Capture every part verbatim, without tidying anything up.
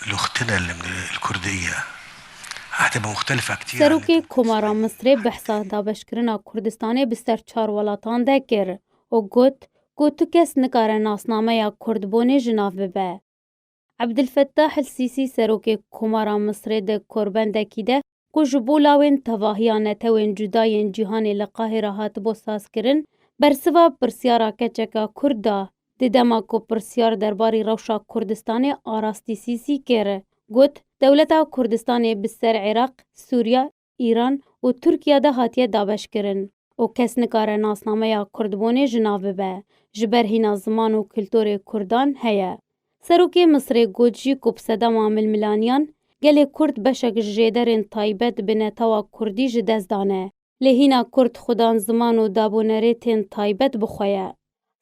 لوختنا الكردية حتى بمختلف كتير Serokê Komara Misrê behsa dabeşkirina Kurdistanê bi ser çar welatan de kir û got ku tu kes nikare nasnameya Kurdbûnê ji nav bibe. Ebdilfettah El Sîsî, serokê Komara Misrê, di korbendekî de ku ji bo lawên tevahiya netewên cuda yên cîhanê li Qahîra hatibû sazkirin, bersiva pirsyara keçeka Kurd da. Di dema ku pirsyar derbarî rewşa Kurdistanê a rastî Sîsî kir, got, dewleta Kurdistanê bi ser Iraq, Sûriya, Îran û Tirkiye de hatiye dabeşkirin û kes nikare nasnameya Kurdbûnê ji nav bibe, ji ber hîna ziman û kulturê Kurdan heye. Serokê Misrê got jî ku bi sedema milmilaniyan gelê Kurd beşek ji jêderên taybet bi netewa Kurdî ji dest dane. Lê hîna Kurd xudan ziman û dabûnerêtên taybet bi xwe ye.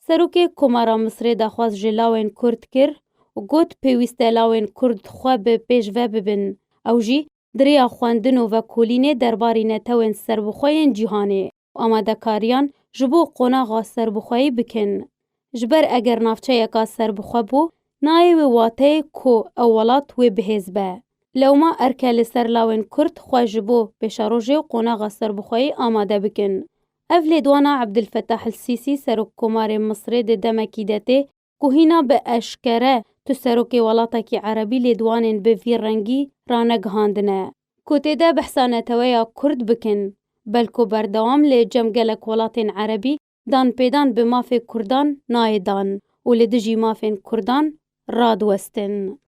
Serokê Komara Misrê daxwaz ji lawên Kurd kir û got pêwîst e lawên Kurd xwe bi pêş ve bibin. Ew jî di rêya xwendin û vekolînê derbarî netewên serbixwe yên cîhanê û amadekariyan ji bo qonaxa serbixweyî bikin. Ji ber eger navçeyeka serbixwe bû, nayê wê wateyê ku ew welat wê bihêz be. Lewma erk e li ser lawên Kurd xwe ji bo pêşerojê û qonaxa serbixweyî amade bikin. Ev lêdwana Ebdilfetah El Sîsî, serokkomarê Misrê, di demekî de tê ku hîna bi eşkere tu serokê welatekî erebî lêdwanên bi vî rengî ranegihandine ku tê de behsa neteweya Kurd bikin, belku berdewam li cem gelek welatên erebî danpêdan bi mafê Kurdan nayê dan û li dijî mafên Kurdan radiwestin.